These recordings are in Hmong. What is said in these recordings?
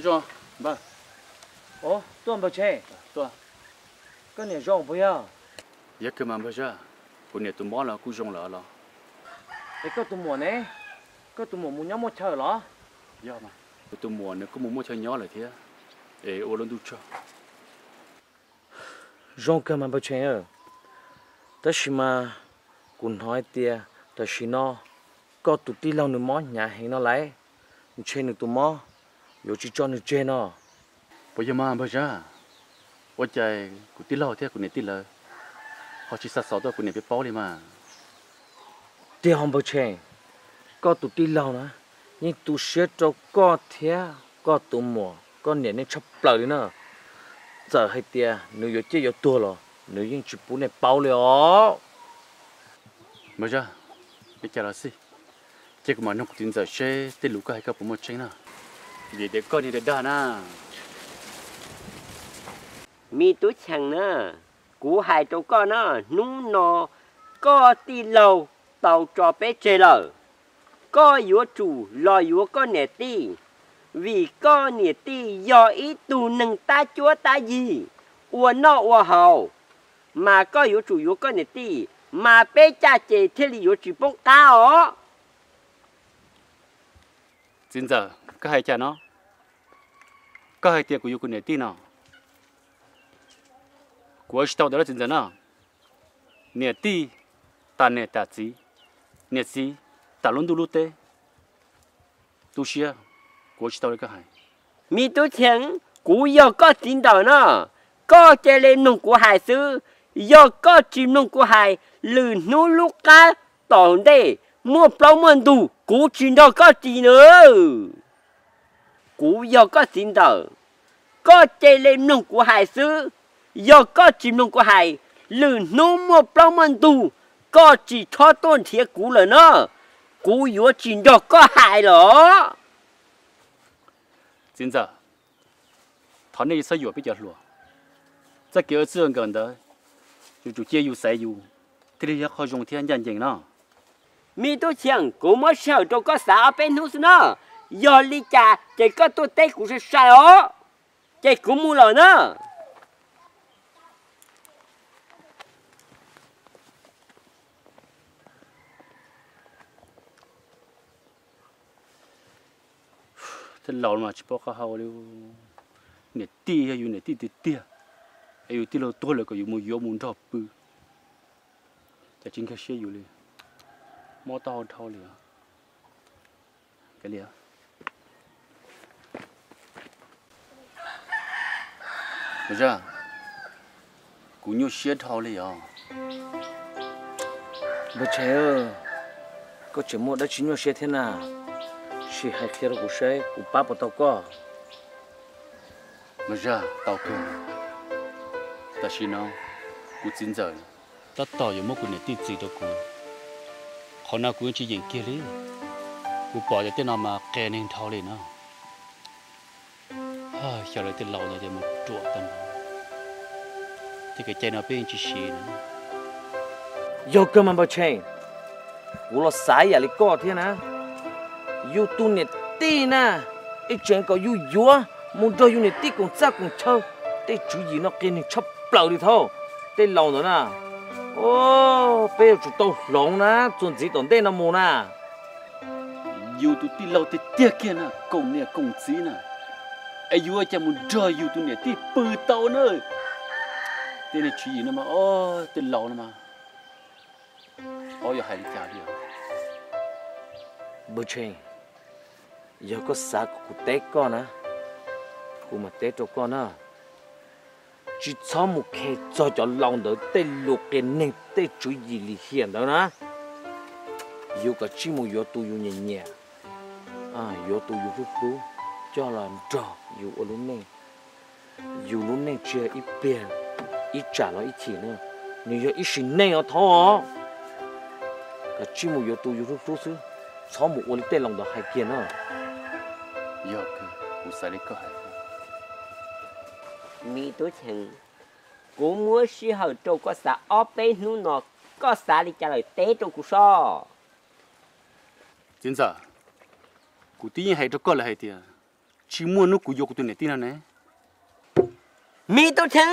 Zoo, npawg. Ov, tuaj npawg Tshee. Tuaj. Koj niam zoo puas yog? Yog kawg mas npawg Zaj, kuv niam tus mob los kuj zoo lawm los. Es koj tus muam ne? Koj tus muam mus nyob muaj chaw los? Yog mas, kuv tus muam nws kuj mus muaj chaw nyob lawm thiab, es ua lub ntuj tsaug. Zoo kawg mas npawg Tshee, tab sis mas kuv hnov hais tias tam sim no koj tus tij laug nws mob hnyav heev no lauj, ntshe nws tus mob yuav tsis tso nws tseg no. Puas yog mas npawg Zaj? Ua cas kuv tij laug thiab kuv niam tij lawv ho tsis xa xov tuaj kuv niam peb paub li mas? Tiag ho npawg Tshee, koj tus tij laug na yeej tu siab rau koj thiab koj tus muam koj niam nej tshaj plaws li na. Txawm hais tias nws yuav ciaj yuav tuag los nws yeej tsis pub nej paub li os. Npawg Zaj, li cas los xij, ces kuv mam nug kuv txiv ntxawm seb tej lus koj hais koj puas muaj tseeb na. Vim tias koj niag dag dag na. Me tub Cheem na, kuv hais rau koj na, hnub no koj tij laug tau tso peb tseg lawm. Koj yuav tsum los yuav koj niam tij, vim koj niam tij yog ib tug neeg tab cuab tab yig, ua noj ua haus, mas koj yuav tsum yuav koj niam tij, mas peb caj ces thiaj li yuav tsis poob qab os. Txiv ntxawm, koj hais cas no? Koj hais tias kuv yuav kuv niam tij no, kuv ua tsis tau ntawd lauj txiv ntxawm na. Niam tij tas niam tas txiv, niam txiv tas lub ntuj lub teb. Tu siab, kuv ua tsis tau li koj hais. Me tub Cheem, kuv yog koj txiv ntxawm no, koj cia li mloog kuv hais xwb. Yog koj tsis mloog kuv hais, lwm hnub lub qab tom ntej muaj plaub muaj ntug kuv tsis nrog koj ris na. Kuv yog koj txiv ntxawm, koj cia li mloog kuv hais xwb. Yog koj tsis mloog kuv hais, lwm hnub muaj plaub muaj ntug koj tsis txhob tuaj nrhiav kuv lawm na, kuv yuav tsis nrog koj hais lawm. Txiv ntxawm, thov nej txhob yuam peb cov hluas. Txoj kev ua txij ua nkawm ntawd, yuav tsum cia yus xaiv yus thiaj li yog qhov zoo thiab ncaj ncees no. Me tub Cheem, kuv muab sij hawm rau koj xav ob peb hnub xwb na. Yog li cas ces koj tuaj teb kuv sai sai os. Ces kuv mus lawm na. Tej laus mas tsis paub qab hau li. Niam tij yog yus niam tij tiag tiag, es yus tij laug tuag lawm kom yus mus yuav mus nrog pw, cas tsis nkag siab yus li. Mob taub hau dhau li. Kuv nyuaj siab dhau li os. Npawg Tshee, koj tseem muaj dab tsi nyuaj siab thiab na? Sim hais qhia rau kuv saib kuv pab puas tau koj. Npawg Zaj, tau kawg. Tam sim no kuv txiv ntxawm tab tom yuav muab kuv niam tij txis rau kuv. Qhov no kuv yeej tsis yeem kiag li. Kuv pom tias tej no mas qias neeg dhau li no. Xyov lawv tej laus ntawd tias mus ruam tag npaum, tej kev cai no peb yeej tsis siv. Yog kawg mas npawg Tshee, kuv los xav ib yam li koj thiab na. Yus tus niam tij na, es tseem kom yus yuav mus nrog yus niam tij koom txaj koom chaw, tej tswv yim no qias neeg tshaj plaws li thaub. Tej laus ntawd na, peb yuav tsum tau hloov na, txuas ntxiv tom ntej no mus na. Yus tus tij laug tiag tiag kiag na, koom niam koom txiv na, es yus ua cas mus nrog yus tus niam tij pw tau na. Tej niag tswv yim no mas, tej laus no mas, paub yuav hais li cas li. Npawg Tshee, yog koj xav kom kuv teb koj na, kuv mam teb rau koj na. Tsis txhob mus khe txog cov laus ntawd tej lus qias neeg tej tswv yim lim hiam ntawd na. Yus kom tsij mus yuav tus yus nyiam nyiam, yuav tus yus hlub hlub, coj los nrog yus ua lub neej. Yus lub neej tsis yog ib pliag ib tsam los ib chim na, nws yog ib sim neej os thaub os. Kom tsij mus yuav tus yus hlub hlub xwb, txhob mus ua li tej laus ntawd hais kiag na. Yog, kuv xav li koj hais. Me tub Cheem, kuv muab sij hawm rau koj xav ob peb hnub no, koj xav li cas lawm teb rau kuv soj. Txiv ntxawm, kuv twb yeej hais rau koj lawm hais tias tsis muaj hnub kuv yuav kuv tus niam tij no ne. Me tub Theeb,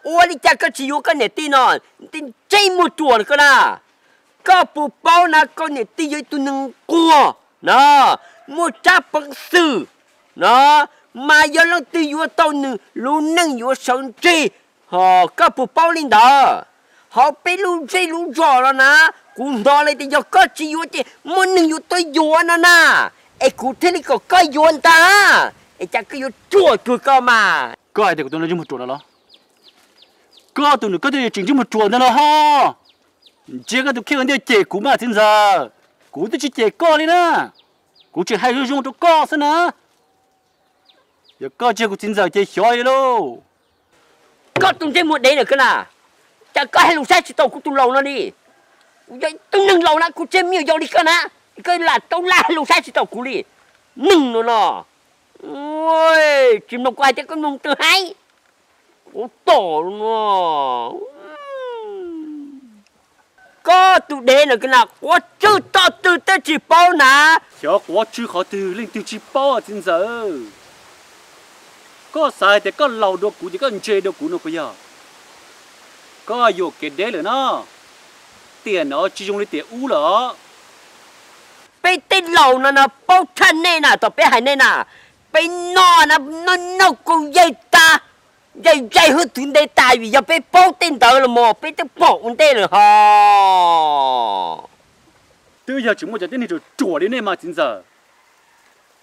ua li cas koj tsis yuav koj niam tij no? Ntsej muag ruam na koj na. Koj puas paub na, koj niam tij yog ib tug neeg nquag na, muaj tsab peev xwm na, mas yog leej twg yuav tau nws lub neej yuav sawv ntseg, ho koj puas paub li ntawd? Ho peb lub zej lub zos no na, kuv hnov lawv tias yog koj tsis yuav ces muaj neeg yuav tuaj yuav no na, es kuv thiaj li kom koj yuav ntag, es cas koj yuav ruam cuag koj mas. Koj hais tias kuv tus ntsej muag ruam no los? Koj tus nws koj twb yuav tseem ntsej muag ruam ntag los ho. Ntsia koj tus kheej ua ntej cem kuv mas txiv ntxawm, kuv twb tsis cem koj li na, kuv tseem hais zoo zoo rau koj xwb na. Yog koj tsis yog kuv txiv ntxawm ces xyov li lauj. Koj tus ntsej muag dev na koj na, cas koj hais lus saib tsis taus kuv tus laus no li? Kuv yog ib tug neeg laus na, kuv tsis yog me nyuam yaus li koj na, koj lam tau lam hais lus saib tsis taus kuv li. Neeg no no, tsis mloog kuv hais tias koj mloog twg heev. Kuv tom no, koj tus dev na koj na, quav tswj toj twg twb tsis paub na. Xyov quav tswj qhov twg leej twg tsis paub txiv ntxawm. Koj xav hais tias koj laus dua kuv ces koj ntse dua kuv no puas yog? Koj yuam kev deb lawm no, tiam no tsis zoo li tiam ub lawm. Peb tej laus no no paub tshaj nej na, thaum peb hais nej na, peb noj na, noj noj kaus yaig tas, yaig yaig hwj txwv ntev tas vim yog peb paub tej ntawd los mas peb twb pom ua ntej lawm ho. Twb yog tsis muaj cov tib neeg ruam ruam li nej mas txiv ntxawm.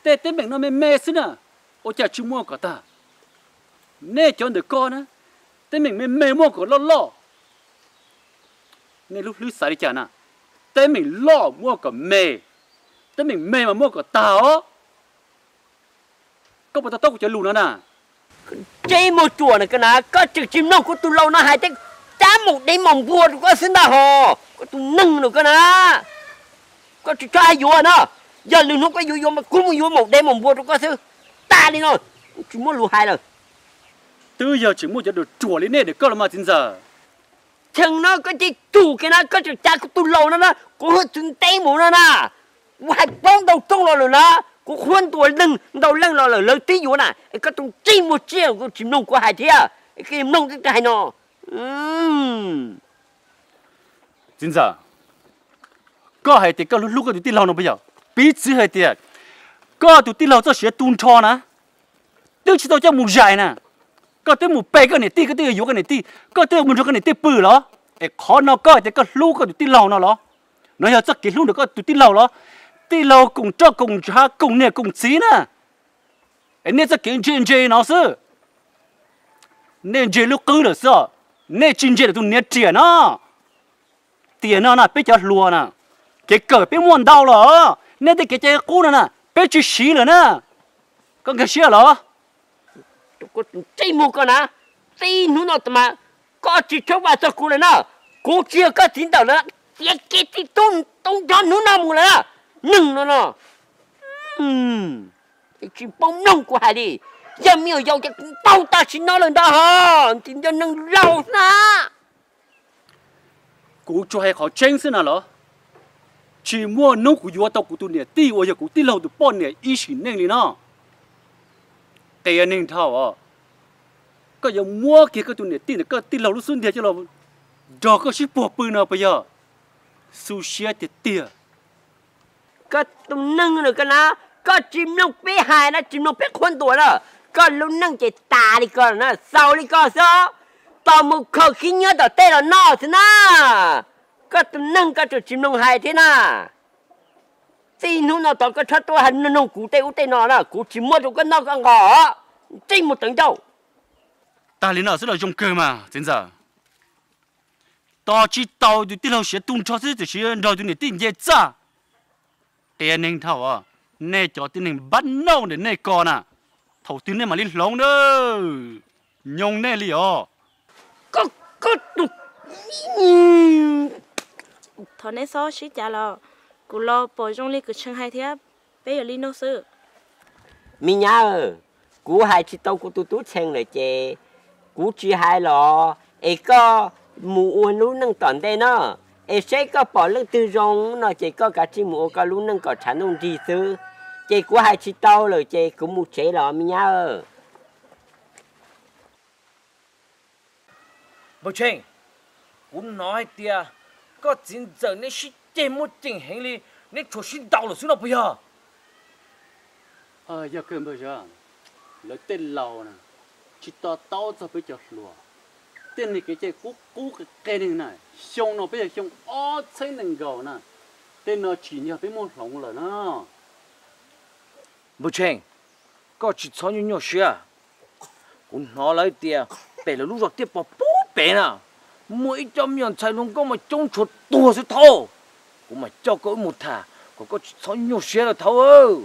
Tej teeb meem no me me xwb na, ua cas tsis muaj kom tag? Nej cov ntawm ko na, teeb meem me me muaj kom loj loj. Nej lub hlwb xav li cas na? Teeb meem loj muaj kom me, teeb meem me mas muaj kom tag os. Koj puas to taub kuv cov lus no na? Ntsej muag ruam na koj na, koj tseem tsis mloog kuv tus laus no hais thiab, cab maum dev maum npua rau koj xwb ntag ho. Koj tus neeg no koj na, koj tsis txhob hais yuav no. Yog lwm hnub koj yuav yuav mas kuv mus yuav maum dev maum npua rau koj xwb. Tas li no, tsis muaj lus hais lawm. Twb yog tseem muaj cov ruam ruam li nej ntawm koj los mas txiv ntxawm. Cheem no koj cia tsum kiag na, koj tseem cav kuv tus laus no na, kuv hwj txwv ntev mus no na. Kuv hais plaub ntau rooj los lawm na, kuv qhuab ntuas leej ntau leej los lawm lawv twb yuav na, es koj tus ntsej muag tsiaj koj tsis mloog kuv hais thiab, es koj mloog koj hais no. Txiv ntxawm, koj hais tias koj hlub hlub koj tus tij laug no puas yog? Piv txwv hais tias koj tus tij laug txoj sia tu nrho na, twb tsis tau coj mus zais na, koj twb mus pe koj niam tij, koj twb yuav koj niam tij, koj twb mus nrog koj niam tij pw los? Es qhov no koj hais tias koj hlub koj tus tij laug no los? No yog txoj kev hlub ntawm koj tus tij laug los? Tij laug koom roj koom ntshav koom niam koom txiv na, es nej txoj kev ntse ntse no xwb. Nej ntse lub qwb lawm xwb os, nej tsis ntse lawm tus niam riam no. Tiam no na peb cov hluas na, kev kawm peb muaj ntau los, nej tej kev cai qub no na peb tsis siv lawm na. Koj nkag siab los? Ntsej muag koj na, txij hnub no tas mas koj tsis tshoob vam txog kuv lawm na. Kuv tsis yog koj txiv ntawm lawm, txiav kev txij tub tub nrho hnub no mus lawm na. Neeg no no, tsis paub mloog kuv hais li. Yog me nyuam yaus ces kuv npau taws sim no lawm ntag ho, tsis yog neeg laus xwb na. Kuv tsuas hais qhov tseeb xwb na los? Tsis muaj hnub kuv yuav tau kuv tus niam tij uas yog kuv tij laug tus poj niam ib sim neej li no. Qias neeg dhau os, koj yuav muab kiag koj tus niam tij ntawm koj tij laug lub xub ntiag coj los nrog koj sib puag pw no puas yog? Xu siab tiag tiag. Koj tus neeg no koj na, koj tsis mloog peb hais na, tsis mloog peb qhuab ntuas na, koj lub neej ces tas li ko na, xaus li ko xwb, tos mus khaws khib nyiab tom tej los noj xwb na. Koj tus neeg koj tseem tsis mloog hais thiab na. Txij hnub no tod koj txhob tuaj hais noog kuv tej ub tej no na, kuv tsis muab rau koj noj koj nqos, ntsej muag tawv ncauj. Tag li no xwb los zoo kawg mas txiv ntxawm. Tos tsis tau tus tij laug siav tu nrho xwb tiam sis nrog tus niam tij nce txaj. Qias neeg dhau os, nej cov tib neeg npab nauj ntawm nej ko na, thaum twg nej mam li hloov na? Nyoo nej li os. Thov neb txhob sib cav los, kuv los pom zoo li kwv Tsheej hais thiab, peb yuav li no xwb. Me nyab, kuv hais tsis tau kuv tus tub Tsheej lawm ces kuv tsis hais los, es koj mus ua lub neej tom ntej no, es seb koj pom leej twg zoo no ces koj kav tsij mus ua koj lub neej kom tshav ntuj nrig xwb. Ces kuv hais tsis tau lawm ces kuv mus tsev los me nyab. Npawg Tsheej, kuv hnov hais tias koj txiv ntxawm neb sib ceg muaj ceem heev li, neb tshuav sib ntaus lawm xwb no puas yog? Yog kawg npawg Zab, lawv tej laus na, tsis to taub txog peb cov hluas. Tej neeg kev cai qub qub qe qe neeg na, xyoo no peb yog xyoo ob txhiab nees nkaum na, tej no tsim nyog peb muab hloov lawm na. Npawg Tsheej, koj tsis txhob nyuaj nyuaj siab. Kuv hnov lawv tias pem lawv lub zos Tiaj Pov pub pem na, muaj ib co me nyuam ntxhais hluas nkauj mas coob tshuav tuag xwb thaub. Kuv mam coj koj wb mus tham kom koj tsis txhob nyuaj siab lawm thaub.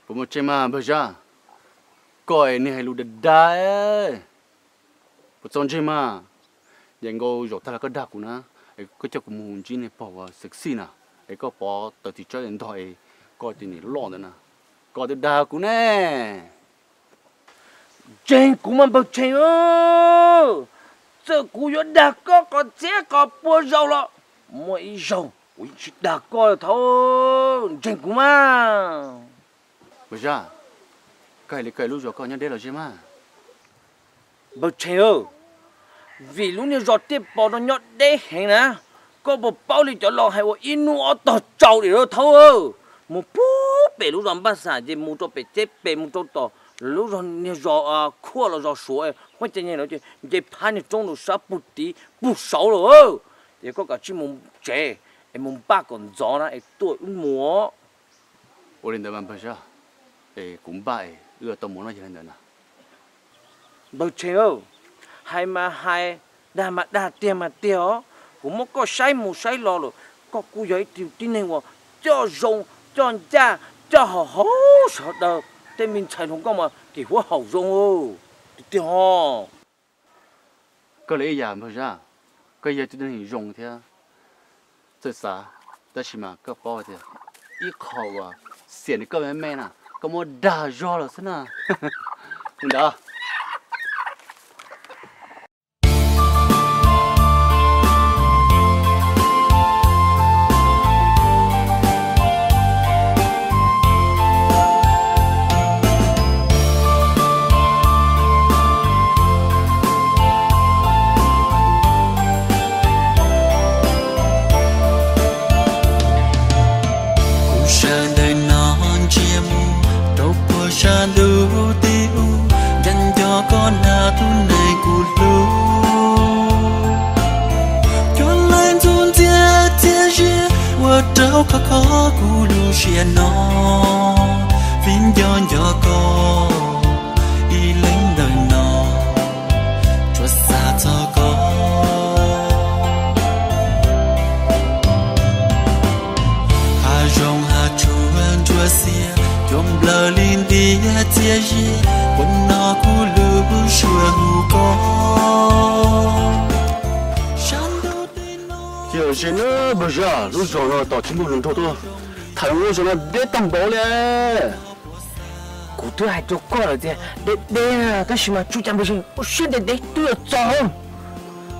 Puas muaj tseeb mas npawg Zab? Koj es niag hais lus dag dag, puas txaus ntseeg mas? Yam nkaus zaum tag los koj dag kuv na, es koj coj kuv mus ntsib niag pog uas sexy na, es koj pov tawm tim tsawb ntog es koj tus niam loj ntawd na, koj twb dag kuv ne. Ntseeg kuv mas npawg Tsheej, txawm kuv yuav dag koj qhov txhiab qhov pua zaus los muaj ib zaug kuv yeej tsis dag koj thaub, ntseeg kuv mas. Npawg Zab, koj hais li ko lub zos koj nyob deb los ze mas? Npawg Tsheej, vim lub niag zos Tiaj Pov no nyob deb heev na, koj puas paub li cov laus hais uas ib hnub ob tog tsau li thaub. Mus pub pem lub zos Npaj Xam ces mus rau pem Txeb Pes mus rau tom lub zos niag zos Khuaj los zos Suav, Huab Cai Nyeeg no ces nce phab niag roob rau sab pug tid pug saud lawm. Ces koj kav tsij mus tsev es mus npaj kom ntxov na es tuaj wb mus. Ua li ntawd mas npawg Zab, es kuv npaj es wb tau mus no yog li ntawd na. Npawg Tsheej, hais mas hais, dag mas dag tiag mas tiag os. Kuv muab koj saib mus saib los lawm, koj kuj yog ib tug tib neeg uas coj zoo, coj ncaj, coj haum haum sawv daws tej me ntxhais hluas nkauj mas tim huab haum zoo tiag tiag os. Koj li ib yam npawg Zab, koj yog tib tug neeg zoo thiab txawj xav, tab sis mas koj paub tias ib qho uas xiam nws koj me me na, koj muab dag zog lawm xwb na. Li ntawd. Kuv sawv ntawm no ntsia mus rau puag sab ntuj tib ub, nco nco koj na tus neeg kuv hlub. Cov laj ntxuj ntxiab txias zias ua rau khov kho kuv lub siab no, vim nco nco koj ib leeg ntawm no tsuas xav txog koj. Hav zoov hav tsuag ntsuab xiab, cua nplawg li ntiag txias zias, ua no kuv lub suab hu koj. Ces ze na npawg Zab, lub zos no tos tsis muaj hluas nraug tuaj tham zoo, lub zos no deb tag npaum li. Kuv twb hais rau koj lawm tias deb deb na, tab sis mas tsuas cas npawg Zab ua siab ntev ntev twb yuav txog.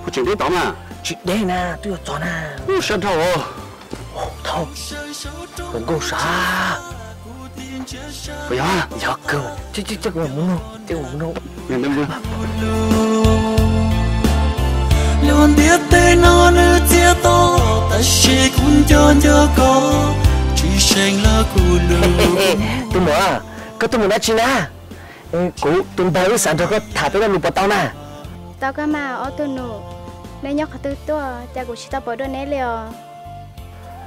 Puas tseem deb tod mas? Tsis deb na, twb yuav txog na. Ub, sab dhau. Thaub, hluas nkauj sav. Puas yog? Yog kawg. Cia kuv mam mus nug, cia kuv mam mus nug. Lub ntiaj teb no nws txias to, tab sis kuv nco nco koj tsis seem los kuv lub. Tus muam, koj tuaj mus dab tsi na? Kuv tus npawg wb xav nrog koj tham peb lo lus puas tau na? Tau kawg mas ob tug nus, neb nyob qhov twg tuaj cas kuv tsis tau pom dua neb li os?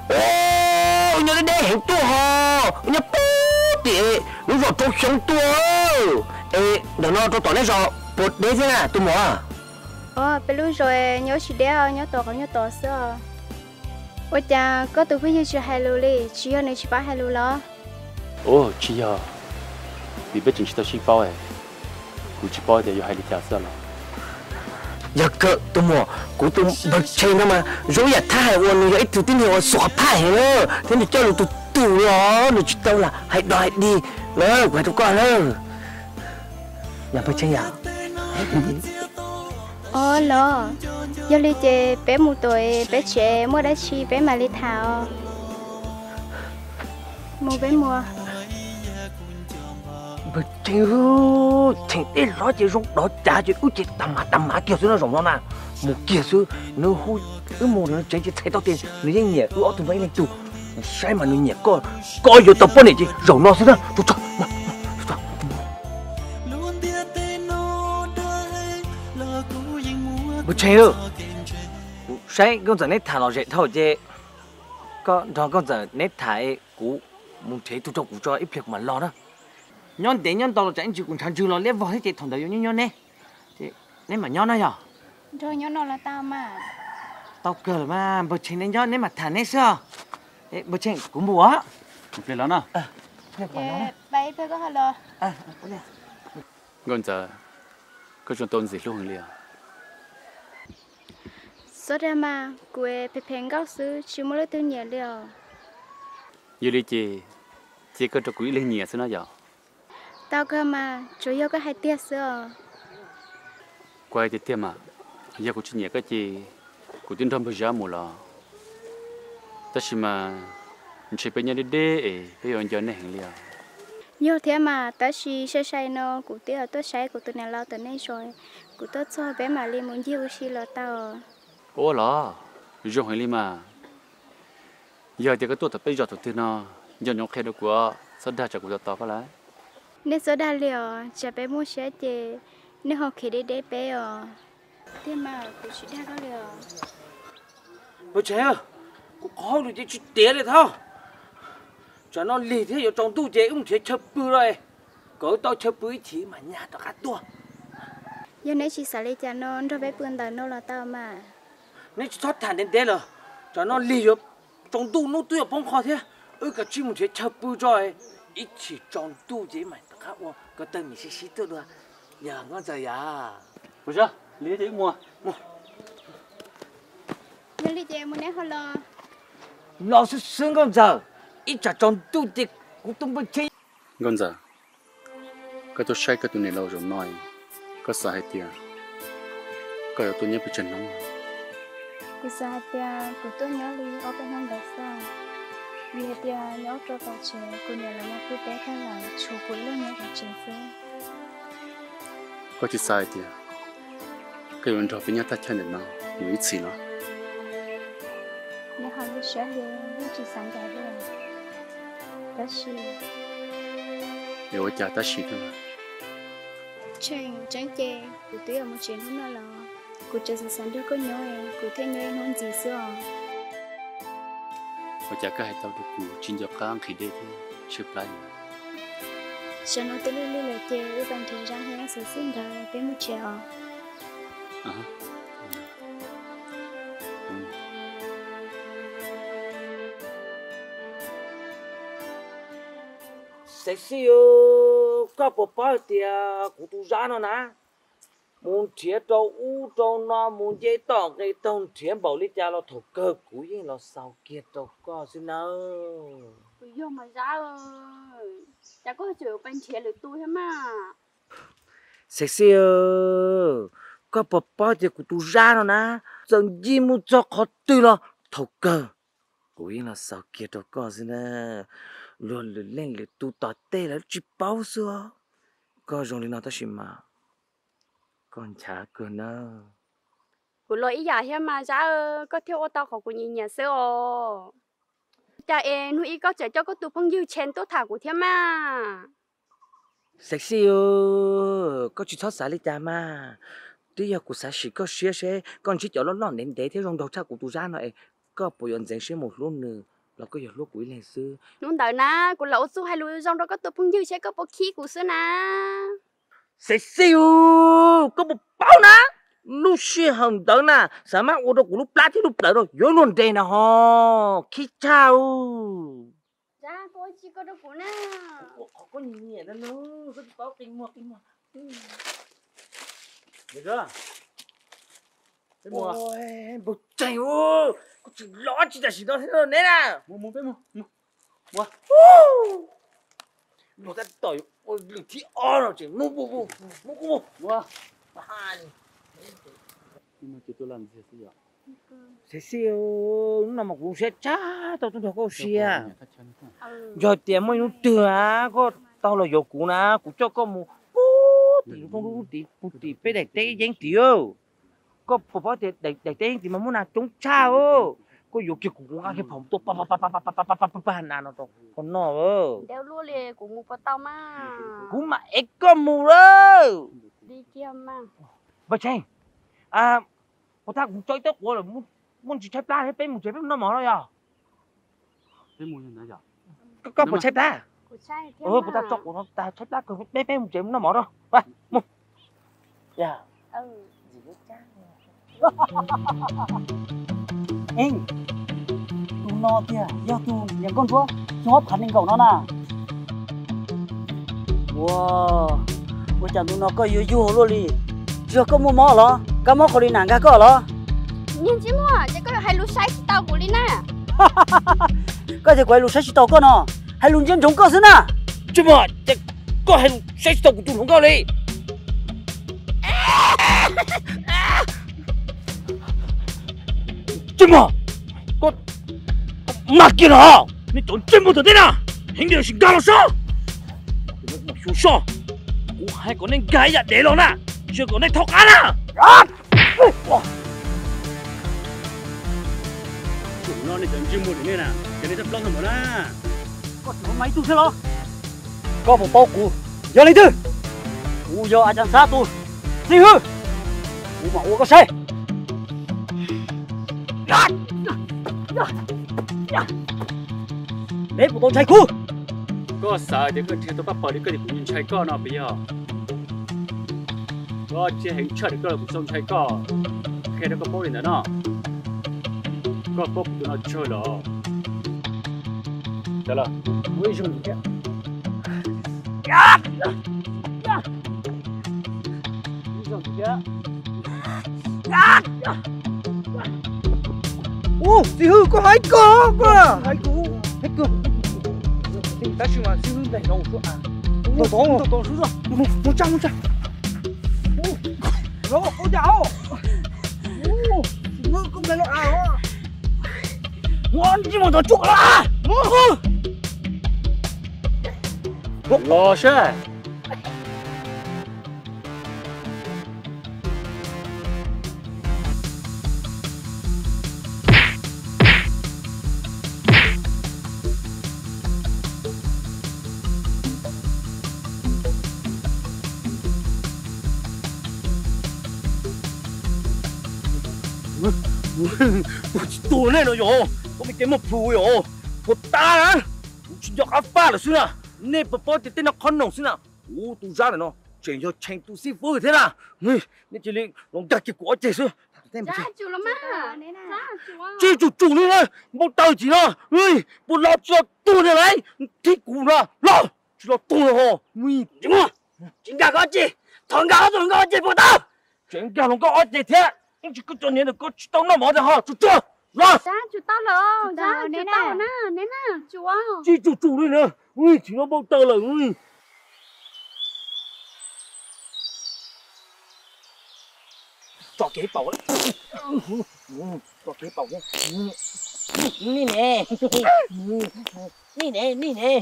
Wb nyob deb deb heev tuaj ho, wb nyob puag tim lub zos Rau Xyoob tuaj. Es ntawm no rau tom neb zos puas deb thiab na tus muam? Os, peb lub zos nyob tsis deb, nyob tom qhov nyuag tod xwb os. Ua cas koj tus phooj ywg tsis hais lus li, tsis yog nws tsis paub hais lus los? Ub, tsis yog, vim peb tseem tsis tau sib paub, kuv tsis paub tias yuav hais li cas xwb los. Yog kawg tus muam, kuv tus npawg Tsheej no mas zoo yam thab hais uas nws yog ib tug tib neeg uas xuas qhov phaj heev na, thiab nws coj lus tus twm li os, nws tsis tau lam hais dog hais dig na, kuv hais rau koj na. Yog npawg Tsheej yom? Os los, yog li ces peb mus tom peb tsev muaj dab tsi peb mam li tham os. Mus peb mus. Cheem, cheem dej hlob ces zoo dov cav ces wb ces tas mav tas mav kiag xwb no zaum no na. Mus kiag xwb, nws hu wb mus nws tsev ces txhais tau tias nws yeej nyiam wb ob tug nrog ib leeg tug. Saib mas nws nyiam koj, koj yuav tau poj niam ces zaum no xwb na. Npawg Cheem, kuv saib nkauj ntxawm neb tham lom zem dhau ces koj nrog nkauj ntxawm neb tham, kuv mus nrhiav ib tug rau kuv tso ib pliag kuv mam los na. Nyob ntev nyob ntau los tsam ib ntsis kuv ntshav ntswg los liab vog thiab ces thaum ntawd yuav nyob nyob neb, ces neb mam nyob na yog? Nrog nyob no los tau mas. Tau kawg lawm mas, npawg Cheem neb nyob neb mam tham neb xwb os. Npawg Cheem kuv mus os. Nkauj ntxawm, koj zoo tau ntxim hlub heev li os. Txhob dag mas, kuv phem phem nkauj xwb tsis muaj leej twg nyiam li os. Yog li ces cia koj rau kuv ib leeg nyiam xwb no yog? Tau kawg mas, tsuas yog koj hais tiag xwb os. Kuv hais tiag tiag mas, yog kuv tsis nyiam koj ces kuv twb nrog npawg Zab mus los. Tab sis mas ntshe peb nyob deb deb es peb yuav nco nej heev li os. Yog thiab mas, tab sis sai sai no kuv twb tuaj saib kuv tus niam laus tom nej zos, kuv tuaj txog peb mam li mus ncig ua si los tau. Ua los zoo heev li mas. Yog tias koj tuaj tom peb zos thaum twg no, nco ntsoov qhia rau kuv, txhob dag tsam kuv tos tos koj lawm. Nej txhob dag li os, tsam peb muaj siab ces nej ho khiav deb deb peb os. Tiag mas, kuv tsis dag koj li os. Npawg Cheem, kuv qhov hauj lwm ces tsis tiav li thiab. Tsam no lig thiab yuav tsaus ntuj ces wb mus nrhiav chaw pw los, kom wb tau chaw pw ib chim mam nyas rov qab tuaj. Yog neb tsis xav li cas no nrog peb pw ntawm no los tau mas. Neb tsis txhob tham ntev ntev lawm, tsam no lig yuav tsaus ntuj hnub twb yuav poob qho thiab. Wb kav tsij mus nrhiav chaw pw tso, ib chim tsaus ntuj ces wb mam rov qab ua ko taw mam sib sib tuaj dua. Yog nkauj ntxawm yom? Mus, lig ces wb mus. Yog li ces mus neb ho los. Los xwb xwb nkauj ntxawm, ib tsam tsaus ntuj ces kuv tus npawg Cheem. Nkauj ntxawm, koj tuaj saib koj tus niam laus zaum no, koj xav hais tias koj yuav tuaj nyob pes tsawg hnub? Kuv xav hais tias kuv tuaj nyob li ob peb hnub ntawd xwb, vim hais tias nyob rau tom tsev kuv niam lawv mus pw teb tag lawm, tshuav kuv ib leeg nyob tom tsev xwb. Koj tsis xav hais tias koj yuav nrog peb nyob thaj chaw ntawm no mus ib txhis los? Neb ho lub siab li yeej tsis xav ncaim li. Tab sis, es ua cas tab sis thiab? Tseem tseeb ces kuv twb yuav mus tsev hnub no los, kuv tseem xav xav nrog koj nyob, kuv thiaj nyob ib hnub ntxiv xwb os. Ua cas koj hais tau rau kuv tsis nco qab nqhis dej thiab tshaib plab li? Sawv no twb lig lig lawm ces wb pais nrhiav Zab thiab Xaiv Xij nkawd peb mus tsev os. Xaiv Xij, koj puas paub hais tias kuv tus Zab no na, mus nrhiav rau ub rau no, mus nce toj nqes taug nrhiav npaum li cas los thaum kawg kuv yeej los xaus kiag rau koj xwb nawb. Kuv yog mas Zab, cas koj tseem pais nrhiav lwm tus thiab mas? Xaiv Xij, koj puas paub tias kuv tus Zab no na, txawm ncig mus txog qhov twg los thaum kawg kuv yeej los xaus kiag rau koj xwb na. Luag lwm leej lwm tus tom tej lawv tsis paub xwb. Koj zoo li no tab sis mas koj nchav kawg nawb. Kuv los ib yam thiab mas Zab, koj thiaj ua tau qhov kuv nyiam nyiam xwb os. Cas es hnub ib koj tseem coj koj tus phooj ywg Tsheej tuaj tham kuv thiab mas? Xaiv Xij, koj tsis txhob xav li cas mas. Twb yog kuv xav sim koj siab seb koj ntsib cov loj loj ntev ntev thiab zoo nraug tshaj kuv tus Zab no es koj puas yuav ntxeev siab mus hlub nws los koj yuav hlub kuv ib leeg xwb. Hnub ntawd na, kuv lam ua txuj hais lus zoo rau koj tus phooj ywg seb koj puas khib kuv xwb na. Xaiv Xij, koj puas paub na, lub sij hawm ntawd na xav mas ua rau kuv lub plab thiab lub plawv rau yuav luag nres na ho, khib tshaj. Zab, koj ua tsi koj rau kuv na? Kuv ua qhov koj nyiam nyiam no, koj tsis paub qi muag qi muag. Npawg Tseeg, koj tsis los tsis tam sim no thiab neb na. Mus mus peb mus. Luag tab tom yuav ua lwm thib ob no tseem mus mus mus mus mus. Xaiv Xij, hnub no mas kuv zoo siab tshaj tau tuaj nrog koj ua si. Yog tias muaj ib hnub twg koj tau los yuav kuv na, kuv coj koj mus puag tim lub roob lub tid, puag tim peb daim teb yeeb tid. Koj puas paub tias daim teb yeeb tid mas muaj nas coob tshaj. Koj yuav kiag kuv, kuv nqa kiag phom tuaj pa pa pa pa pa pa pa pa pa nas no rau koj noj. Kuv mam ev koj mus lawm. Npawg Tsheej, puas tag kuv tso ib teb quav lawm, muaj ntsis tshaib plab thiab, peb mus tsev peb mus noj mov no yog? Koj puas tshaib plab? Puas tag tso quav no tas tshaib plab kawg, peb peb mus tsev mus noj mov no. Mus. Eej, tus no tiag yog tus niam nkauj ntsuab xyoo ob phav nees nkaum no na. Ua, ua cas ntu no koj yuag yuag luaj li? Tsis yog koj muaj mob los? Kab mob qhov li nam nkag koj los? Niag ntsej muag, ces koj yuav hais lus saib tsis taus kuv li na. Koj tias kuv hais lus saib tsis taus koj no, hais lus ntsia ntsoov koj xwb na. Ntsej muag, ces koj hais lus saib tsis taus kuv tus hluas nkauj li. Ntsej muag, koj mag kiag los, nej cov ntsej muag tom ntej na, heev li los sis nkag los saib. Xyov soj, kuv hais kom nej nkag ib yam dev los na, tsis yog kom nej thaub qab na. Zaum no nej cov ntsej muag tom ntej na, ces nej txhob plaub ntag npaum na. Koj tseem muaj ib tug thiab los? Koj puas paub kuv yog leej twg? Kuv yog A Cam Xab tus xib hwb, kuv mam ua koj saib. Neb puas tau ntshai kuv? Koj xav tias koj nrhiav tau paj pawg li koj tias kuv ntshai koj no puas yog? Koj tsiaj heev tshaj li koj los kuv tsis tau ntshai koj. Qhia rau koj paub li ntawd no. Koj paub kuv tus no tsawg los? Cov los, ua ib zaug thiab. Ib zaug thiab. Ub, xib hwb, koj hais koj, koj hais kuv, hais kuv. Tab sis mas xib hwb ntaim no mus, mus tsa, mus tsa. Ua, ntsej muag tau tsuj los. Los saib. Koj tsis tuag nej no yog, koj muaj kev muaj plhus yog, puas tas na, kuv tsis nco qab faj lawm xwb na. Nej puas paub tias tej no qhob noom xwb na, kuv tus Zab ntawm no tseem yog Tsheej tus xib fwb thiab na. Nej cia li los nkag kiag kuv ob ceg xwb. Tsij tsum tsum li na, npau taws tsis no, puas los tsis los tuag li lauj, thib kuv no los tsis los tuag li ho. Tsis nkag koj ob ceg, thov nkag ob tug hluas nkauj ob ceg puas tau? Tseem nkag hluas nkauj ob ceg thiab, ib ntsis koj cov niam ntawm koj tsis tau noj mov tiag ho, tsuag tsuag los. Tsij tsum tsum li na, tsis no npau taws lawm. Tso kev paum, tso kev paum. Nij ne, nij ne, nij ne.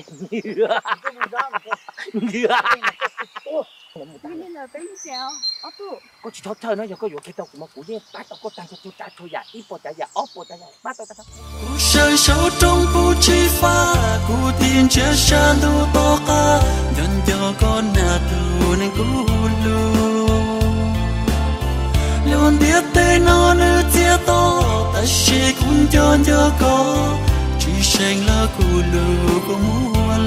Koj tsis txhob thawj no, yog koj yuav qhia tau kuv mas kuv yeej pab tau koj tag nrho txhua tsav txhua yam, ib puas tsav yam ob puas tsav yam pab tau tag nrho. Kuv saib saum roob puv tshis fab, kuv tig ntsia sab ntuj tom qab, nco nco koj nag tus neeg kuv hlub. Luag ntiaj teb no nws txias to, tab sis kuv nco nco koj, tsis seem los kuv hlub koj muaj